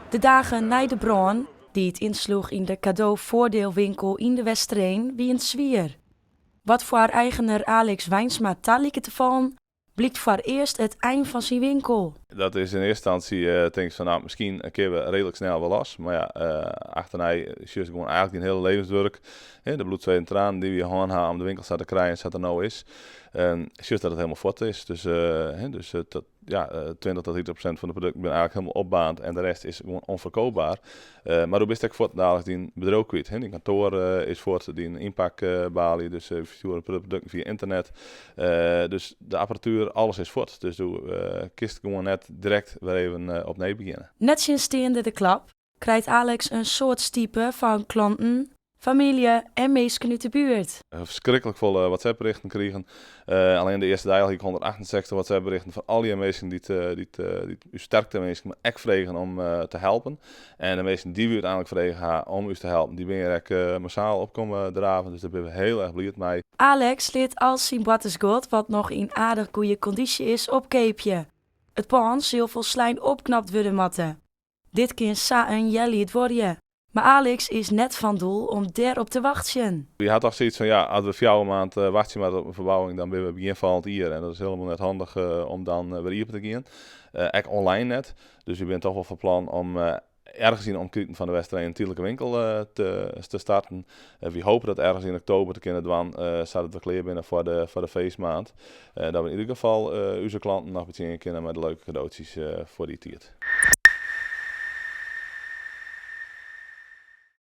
De dagen nei de brân, dy't ynsloech yn de kadofoardielwinkel yn De Westereen, wienen swier. Wat foar eigener Alex Wijnsma ta liket te fallen, blykt foarearst it ein fan syn winkel. Dat is yn earste ynstânsje tinkst fan no, miskien kinne we reedlik snel wol los. Mar ja, achternei sjochst gewoan eigentlik dyn hiele levenswurk, de bloed, zweet en tranen dy't we hân ha om de winkel sa te krijen sa't er no is, sjochst dat it helemaal fuort is. Dus, dus dat, ja, 20 tot 30% fan de produkten binne eigentlik helemaal opbaarnd en de rest is gewoan onverkoopbaar. Mar do bist ek fuortendaliks dyn bedriuw kwyt. Dyn kantoar is fuort, dyn ynpakbaly, dus we ferstjoere produkten fia ynternet. Dus de apparatuer, alles is fuort. Dus do kinst gewoan net direkt wer even opnij begjinne. Nettsjinsteande de klap krijt Alex in soad stipe fan klanten, famylje en minsken út de buert. Ferskriklik folle WhatsApp-berichten krigen. Allinnich de earste dei al hie ik 168 WhatsApp-berichten fan allegear minsken dy't ús sterkte winsken, mar ek fregen om te helpen. En de minsken dy't we úteinlik frege ha om ús te helpen, dy binne hjir ek massaal op komme draven. Dus dêr binne we hiel erch bliid mei. Alex lit al syn boartersguod, wat noch yn aardich goede kondysje is, opkeapje. It pân sil folslein opknapt wurde moatte. Dit kin sa in healjier duorje. Mar Alex is net fan doel om dêrop te wachtsjen. Wy ha toch sayts fan ja, as we 4 maand wachtsje moatte op in ferbouwing, dan binne we begjin folgjend jier en dat is hielendal net handich om dan wer iepen te gean. Ek online net. Dus wy binne toch wol fan plan om ergens yn de omkriten fan de Westereen in tydlike winkel te starten. Wy hoopje dat ergens yn oktober te kinnen dwaan, sadat we klear binne foar de feestmaand. Dat we yn ieder gefal ús klanten noch betsjinje kinne mei de leuke kadootsjes foar dy tiid.